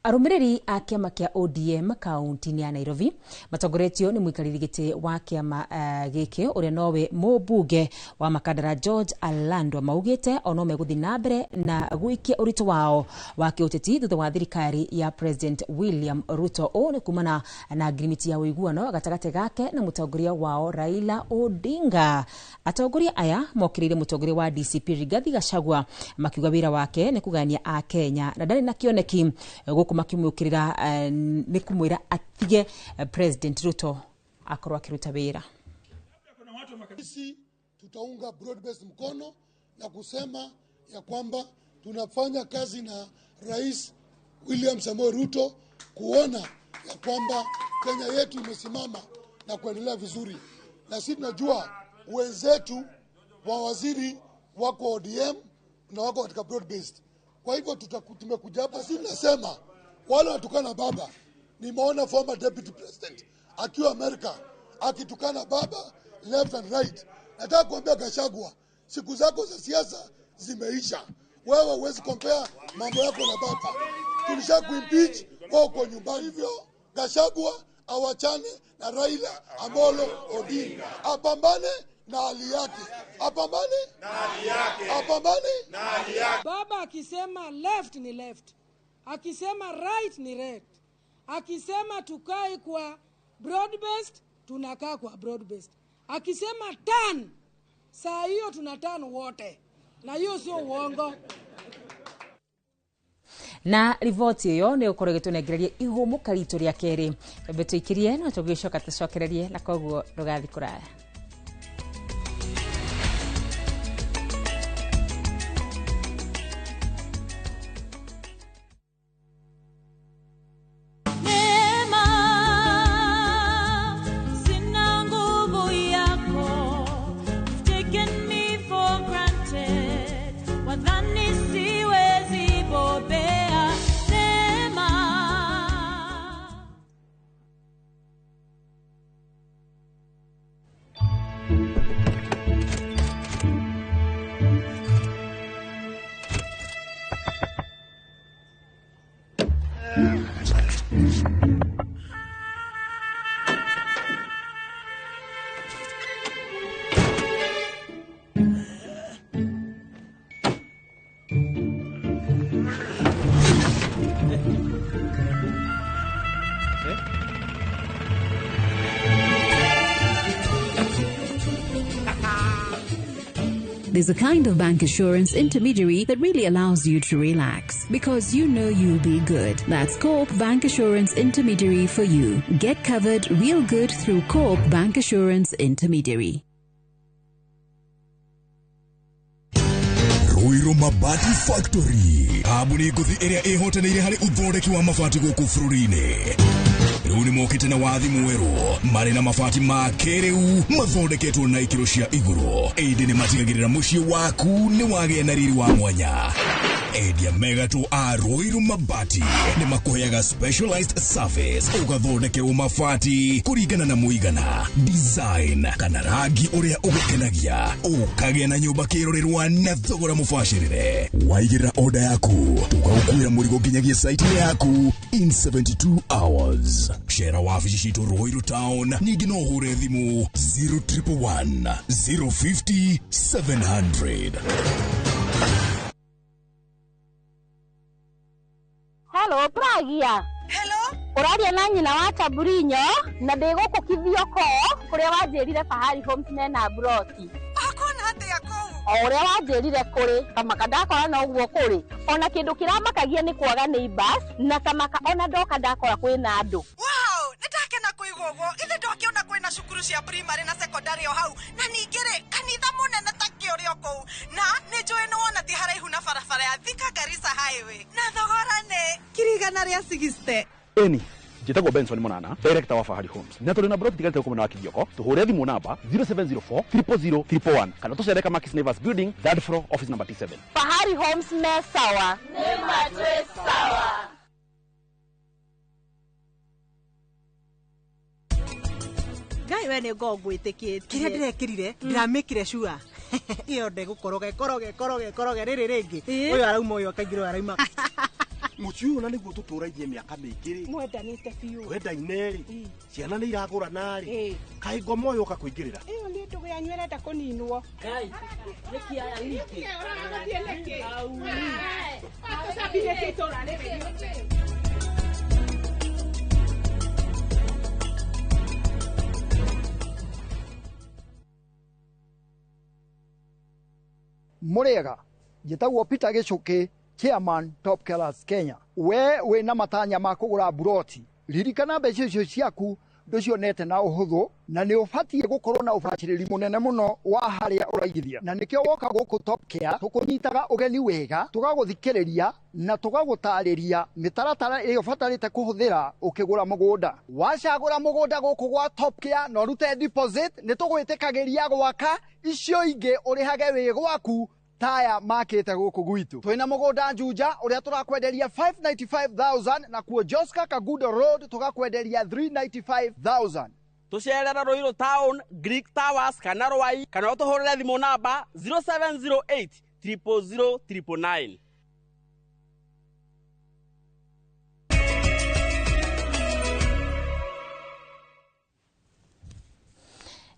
Arũmĩrĩri a kĩama kĩa ODM kaunti-inĩ ya Nairobi matongoretio nĩ mũikarĩri gĩtĩ wa kĩama gĩkĩ ũrĩa nowe mũmbunge wa Makandara George Alandwa maugĩte ono megũthiĩ na mbere na gũikia ũritũ wao wa kĩũteti thutha wa thirikari ya President William Ruto. Ũũ nĩ kumana na ngirimiti ya ũiguano gatagatĩ gake na mũtongoria wao Raila Odinga. Atongoria aya mokĩrĩire mũtongoria wa DCP Rigathi Gachagua makiuga wĩra wake nĩ kũgania a Kenya na ndarĩ na kĩoneki gũkũ makimukirira ni kumwira atige President Ruto akorwo akiruta wira. Sisi tutaunga broad based mkono na kusema ya kwamba tunafanya kazi na Rais William Samoei Ruto kuona ya kwamba Kenya yetu imesimama na kuendelea vizuri. Na sisi tunajua wenzetu wa waziri wako ODM na wako katika broad based. Kwa hivyo tumekuja hapa, si nasema wale watukana baba. Nimeona former deputy president akiwa Amerika akitukana baba left and right. Nataka kuambia Gachagua, siku zako za siasa zimeisha. Wewe huwezi compare mambo yako na baba. Tulisha kuimpeach, wewe uko nyumbani. Hivyo Gachagua awachane na Raila Amolo Odinga, apambane na hali yake, apambane na hali yake, apambane na hali yake. Baba akisema left ni left, akisema right ni right, akisema tukae kwa broad based tunakaa kwa broad based, akisema turn saa hiyo tuna turn wote, na hiyo sio uongo. Na riboti ĩyo nĩ ũkorwo ĩgĩtũnengereria ihũmũka ritũ rĩa kerĩ. Twambe tũikirie no tũgĩcoka tũcokererie, na koguo ndũgathiĩ kũraya. Neema, sina nguvu yako. You've taken me for granted. Wadhani siwezi bobea. Neema. There's a kind of bank assurance intermediary that really allows you to relax because you know you'll be good. That's Co-op Bank Assurance Intermediary for you. Get covered real good through Co-op Bank Assurance Intermediary. Ruiru Mabati Factory, kambuni ngũthi ĩrĩa ĩhotanĩire harĩ ũthondeki wa mabati gũkũ bũrũri-inĩ. Rĩu nĩ mokĩte na wathi mwerũ marĩ na mabati ma kĩrĩu mathondeketwo na ikĩro cia igũrũ, ĩndĩ nĩ matigagĩrĩra mũciĩ waku nĩ wagĩa na riri wa mwanya. Endia megatũ a Ruiru Mabati nĩ makũheaga specialized service, ũgathondekerwo mabati kũringana na mũigana, design kana rangi ũrĩa ũgũkenagia, ũkagĩa na nyũmba kĩrorerwa na thogora mũbacĩrĩre. Waigĩrĩra order yaku tũgagũkuĩra mũrigo nginyagia site-inĩ yaku in 72 hours. Cera wabici citũ Ruiru Town, ningĩ no ũhũre thimũ 0111 050 700. Hello, Pragia. Hello. Ũraria na nyina wa Taburinyo na ndĩ gũkũ Kithioko kũrĩa wanjĩrire Fahari Homes mena broti. Akona atĩa kũu? O ũrĩa wanjĩrire kũrĩ kamaka ndakora no ũguo kũrĩ. Ona kĩndũ kĩramakagia nĩ kwaga neighbors na kamaka ona ndoka ndakora kwĩna andũ. Wow, nĩndakena kũigua ũguo. Ithe ndokĩona kwĩna cukuru cia primary na secondary o hau, na ningĩ rĩ kanitha mũnene ta kĩ ũrĩ o kũu, na nĩ njũĩ nĩ wona ti haraihu na barabara ya Thika Garissa Highway, na thogora nĩ 160,000. Eni njĩtagwo Benson Munana, director wa Fahari Homes, na tũrĩ na broti tigarĩte gũkũ mwena wa Kithioko. Tũhũre thimũ namba 0704 000 111 kana tũcere Kamakis Neighbors Building, third floor, office number T7. Fahari Homes me sawa. Nĩ matwĩ sawa. Ngai we nĩ ngo ngwĩtĩkĩtie. Kĩrĩa ndĩrekĩrire ndĩramĩkire cua ĩyo ndegũkoroga ĩkoroge ĩkoroge ĩkoroge rĩrĩ rĩngĩ ũyũ arauma ũyũ akaingĩra ũyũ arauma. Mũciĩ ũyũ na nĩguo tũtũraithie mĩaka mĩingĩ rĩ, Mwendanĩte biũ. twendaine rĩ, ciana nĩ iragũrana rĩ, kaĩ ngoma ũyũ ũka kũingĩrĩra. Ĩyo nĩ ndũgũ yanyu ĩrenda kũninwo. Ngai, nĩkĩ aya ningĩ? Tũcambithĩtie itũũra rĩrĩ. Mũrĩega, njĩtagwo Peter Gĩchũkĩ, chairman Top Killers Kenya. We wĩna matanya ma kũgũra buroti, ririkana mbeca icio ciaku ndũcionete na ũhũthũ, na nĩ ũbatiĩ gũkorwo na ũbacĩrĩri mũnene mũno wa harĩa ũraigithia, na nĩkĩo woka gũkũ Top Care tũkũnyitaga ũgeni wega, tũgagũthikĩrĩria na tũgagũtarĩria mĩtaratara ĩrĩa ũbatarĩte kũhũthĩra ũkĩgũra mũgũnda. Wacagũra mũgũnda gũkũ gwa Top Care na ũrute deposit, nĩ tũgwĩtĩkagĩria gwaka icio ingĩ ũrĩhage wĩ gwaku Taya makĩte gũkũ gwitũ. Twĩna mũgũnda Juja ũrĩa tũrakwenderia 595,000, na kuo Joska Kagudo Road tũgakwenderia 395,000. Tucerere Ruiru Town, Greek Towers kana Rwai, kana ũtũhũrĩre thimũ namba 0708 000 999.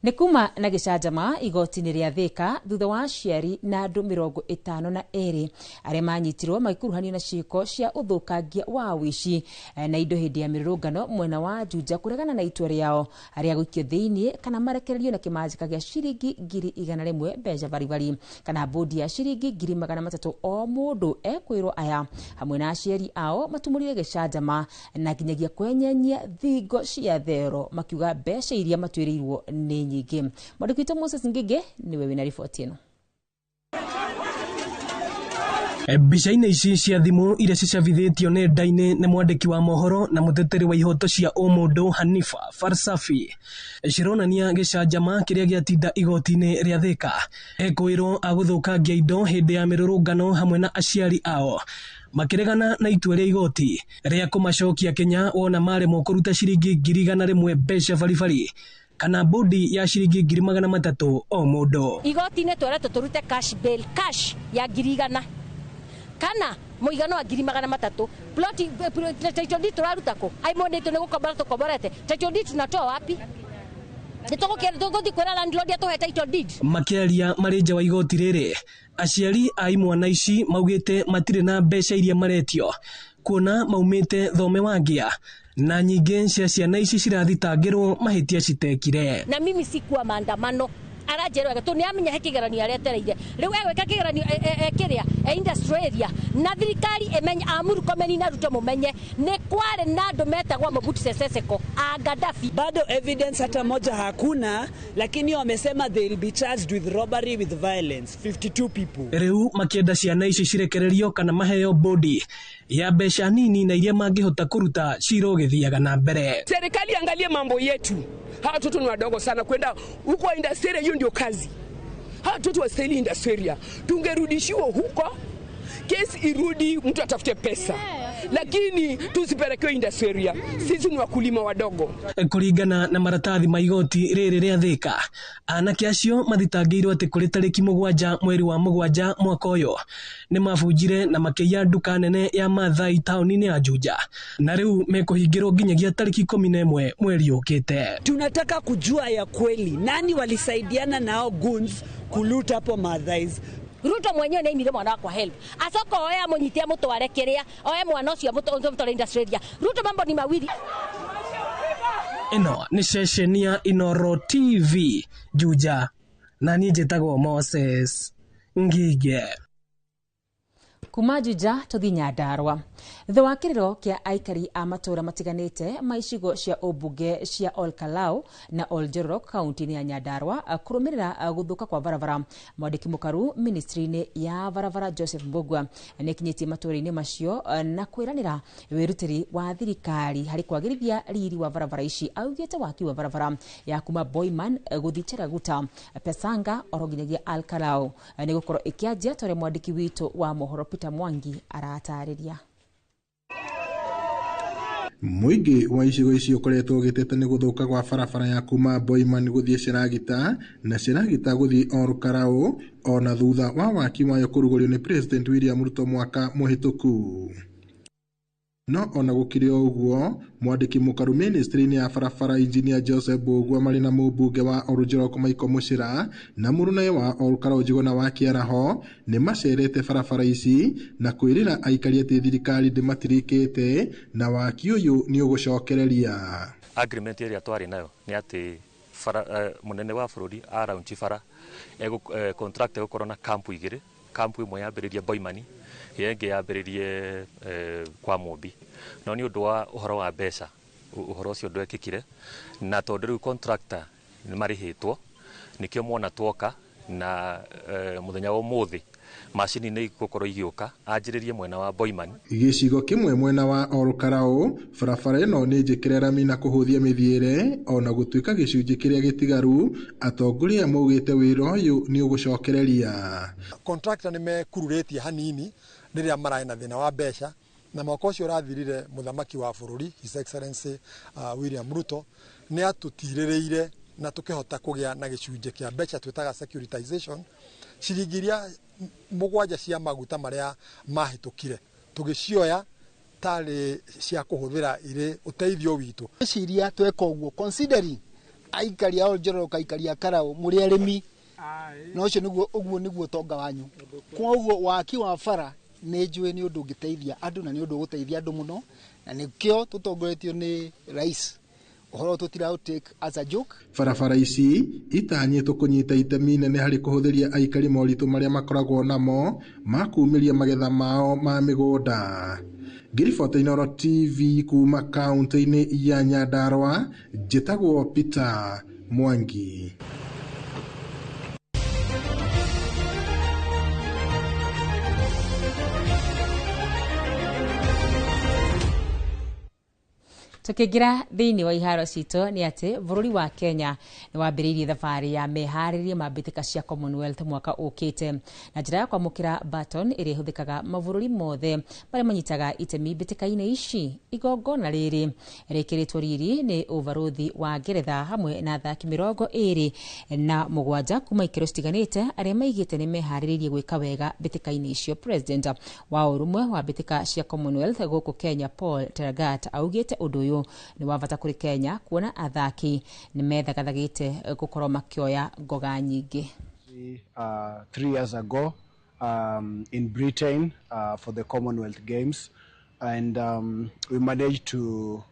Nĩ kuma na gĩcanjama igoti-inĩ rĩa Thika thutha wa aciari na andũ 52 arĩa manyitirwo magĩkuruhanio na ciĩko cia ũthũkangia wa ũici na indo hĩndĩ ya mĩrũrũngano mwena wa Juja kũregana na itua rĩao arĩa gũikio thĩinĩ kana marekererio na kĩmanjĩka gĩa ciringi 100,000 mbeca baribari kana bodi ya ciringi 300,000 o mũndũ. Ekwĩrwo aya hamwe na aciari ao matumũrire gĩcanjama na nginyagia kwenyenyia thingo cia thero makiuga mbeca iria matuĩrĩirwo nĩ nyingĩ. Mwandĩki witũ Moses Ngige niwe wĩna riboti ĩno. Mbica-inĩ ici cia thimũ iria cicabithĩtio nenda-inĩ nĩ mwandĩki wa mohoro na mũteteri wa ihoto cia ũmũndũ Hanifa Farsafi cironania gĩcanjama kĩrĩa gĩatinda igoti-inĩ rĩa Thika ekwĩrwo agũthũkangia indo hĩndĩ ya mĩrũrũngano hamwe na aciari ao makĩregana na itua rĩa igoti rĩa kũmacokia Kenya wona maremwo kũruta ciringi 100,000 mbeca baribari kana bodi ya ciringi 300,000 o mũndũ. Igoti-inĩ tweretwo tũrute cash bail, cash ya 100,000 kana mũigana wa 300,000. Ploti title deed tũraruta kũ? Aimonĩtwo nĩ gũkombora tũkomborete. Title deed tunatoa wapi? Nĩtũgũthiĩ kwĩra landlord atũhe title deed. Makĩaria marĩ nja wa igoti rĩrĩ, aciari a imwana ici maugĩte matirĩ na mbeca iria maretio kuona maumĩte thome wa ngĩa na nyingĩ cia ciana ici cirathitangĩrwo mahĩtia citekire. Na mimi sikuwa maandamano aranjĩra wega tondũ nĩamenya he kĩgeranio aretereire. Rĩu egwĩka kĩgeranio kĩrĩa industrial area na thirikari ĩmenye a Murkomen na Ruto mũmenye nĩ kwarĩ na andũ metagwo Mobutu Sese Seko a Gaddafi. Bado evidence hata moja hakuna, lakini wamesema they will be charged with robbery with violence 52 people. Rĩu makĩenda ciana ici cirekererio kana maheo bodi ya mbeca nini na iria mangĩhota kũruta cira ũgĩthiaga na mbere. Serikali angalie mambo yetu. Hawa watoto ni wadogo sana kwenda huko industry, hiyo ndio kazi. Hawa watoto wastahili industry. Tungerudishiwa huko, kesi irudi, mtu atafute pesa. Lakini tusipelekewe industry. Sisi ni wakulima wadogo. Kũringana na maratathi ma igoti rĩrĩ rĩa Thika, anake acio mathitangĩirwo atĩ kũrĩ tarĩki 7 mweri wa 7 mwaka ũyũ nĩ mabunjire na makĩiya nduka nene ya Maathai taũni-inĩ ya Juja na rĩu mekũhingĩrwo nginyagia tarĩki 11 mweri ũkĩte. Tunataka kujua ya kweli nani walisaidiana nao goons kuluta hapo Maathais. Ruto mwenyewe nĩ aimire mwana wakwa help acoka oe amũnyite amũtware kĩrĩa oe mwana ũcio amũtware industrial area. Ruto mambo ni mawili. Ĩno nĩ ceceni ya Inoro TV Juja na niĩ njĩtagwo Moses Ngige. Kuma Juja tũthiĩ Nyandarũa. Thutha wa kĩrĩro kĩa aikari a matũũra matiganĩte ma icigo cia ũmbunge cia Ol Kalou na Ol Jorok kaunti-inĩ ya Nyandarũa kũrũmĩrĩra gũthũka kwa barabara, mwandĩki mũkaru ministry-inĩ ya barabara Joseph Mbugua nĩakinyĩtie matũũra-inĩ macio na kwĩranĩra wĩrutĩri wa thirikari harĩ kwagĩrithia riri wa barabara ici. Augĩte waki wa barabara ya kuma Boiman gũthiĩ Cheraguta, Pesanga oro nginyagia Ol Kalou nĩ gũkorwo ĩkĩanjia ta ũrĩa mwandĩki witũ wa mohoro Peter Mwangi aratarĩria. Mũingĩ wa icigo ici ũkoretwo ũgĩteta nĩ gũthũka gwa barabara ya kuma Boiman gũthiĩ Cheragita na Cheragita gũthiĩ Ol Kalou ona thutha wa waki wayo kũrugũrio nĩ President William Ruto mwaka mũhĩtũku. No ona gũkĩrĩ o ũguo, mwandĩki mũkaru ministry-inĩ ya barabara Engineer Joseph Mbugua marĩ na mũmbunge wa Ol Jorok Michael Muchira na mũrũnae wa Ol Kalou Njuguna wa Kĩaraho nĩ macerete barabara ici na kwĩrĩra aikari atĩ thirikari ndĩmatirikĩte na waki ũyũ nĩ ũgũcokereria. Agreement ĩrĩa twarĩ nayo nĩ atĩ mũnene wa bũrũri araunchi bara contract ĩgũkorwo na kampu igĩrĩ, kampu ĩmwe yambĩrĩrie Boimani, ĩyo ĩngĩ yambĩrĩrie kwa Mũmbi. No nĩ ũndũ wa ũhoro wa mbeca ũhoro ũcio ndwekĩkire, na tondũ rĩu contractor nĩ marĩhĩtwo nĩkĩo mwana twoka na mũthenya wa ũmũthĩ Macini nĩ igũkorwo igĩũka, anjĩrĩrie mwena wa Boiman. Gĩcigo kĩmwe mwena wa Olkalou, barabara ĩno nĩ njĩkĩre rami na kũhũthia mĩthiĩre, ona gũtuĩka gĩcunjĩ kĩrĩa gĩtigaru, atongoria maugĩte wĩra ũyũ nĩ ũgũcokereria. Contractor nĩ mekururĩtie hanini rĩrĩa mararĩ na thĩna wa mbeca, na mwaka ũcio ũrathirire mũthamaki wa bũrũri His Excellency William Ruto nĩ atũtirĩrĩire na tũkĩhota kũgĩa na gĩcunjĩ kĩa mbeca twĩtaga securitization, ciringi iria 7 cia maguta marĩa mahĩtũkire tũgĩcioya tarĩ cia kũhũthĩra irĩ ũteithio witũ. Ciria tweka ũguo considering aikari a Oljororok, aikari a Karau mũrĩ arĩmi, na ũcio nĩguo ũguo nĩguo ũtonga wanyu. Koguo waki wa bara nĩ njũĩ nĩ ũndũ ũngĩteithia andũ na nĩ ũndũ ũgũteithia andũ mũno, na nĩkĩo tũtongoretio nĩ rais ũhoro tũtira take as a joke. Barabara ici itanyĩtwo kũnyita itemi inene harĩ kũhũthĩria aikari moritũ marĩa makoragwo namo ma kumĩria magetha mao ma mĩgũnda. Ngĩribota Inooro TV kuma kaunti-inĩ ya Nyandarua, njĩtagwo Peter Mwangi. Tukĩingĩra thĩinĩ wa iharo citũ nĩ atĩ bũrũri wa Kenya nĩ wambĩrĩirie thabarĩ ya meharĩria ma mbĩtĩka cia Commonwealth mwaka ũkĩte na njĩra ya kwamũkĩra baton ĩrĩa ĩhũthĩkaga mabũrũri mothe marĩa manyitaga itemi mbĩtĩka-inĩ ici. Igongona rĩrĩ rĩkĩrĩtwo riri nĩ ũbarũthi wa Ngeretha hamwe na athaki 27 kuma ikĩro citiganĩte arĩa maigĩte nĩ meharĩrĩirie gwĩka wega mbĩtĩka-inĩ icio. President wa ũrũmwe wa mbĩtĩka cia Commonwealth gũkũ Kenya Paul Tergat augĩte ũndũ ũyũ nĩ wa bata kũrĩ Kenya kuona athaki nĩ methagathagĩte gũkorwo makĩoya ngoga nyingĩ. 3 years ago in Britain for the Commonwealth Games, and we managed to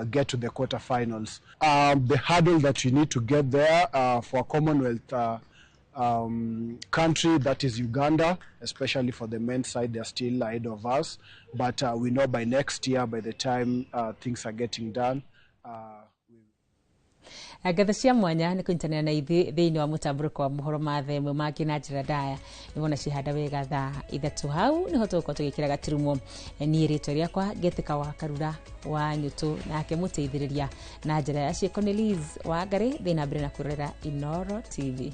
get to the quarterfinals. The hurdle that you need to get there for a Commonwealth country, that is Uganda, especially for the men's side, they're still ahead of us. But we know by next year, by the time things are getting done, ngatho cia mwanya nĩ kũnyitanĩra na ithuĩ thĩinĩ wa mũtambũrũko wa mohoro ma thaa ĩmwe mangĩ na njĩra ndaya nĩwona cihanda wega thaa 3 hau nĩho tũgũkorwo tũgĩkĩra gaturumo. Niĩ rĩtwa rĩakwa Getĩka wa Karura wa Nyũtũ, nake mũteithĩrĩria na njĩra ya ciĩko nĩ Liz Wangari. Thĩĩ na mbere na kwĩrorera Inooro TV.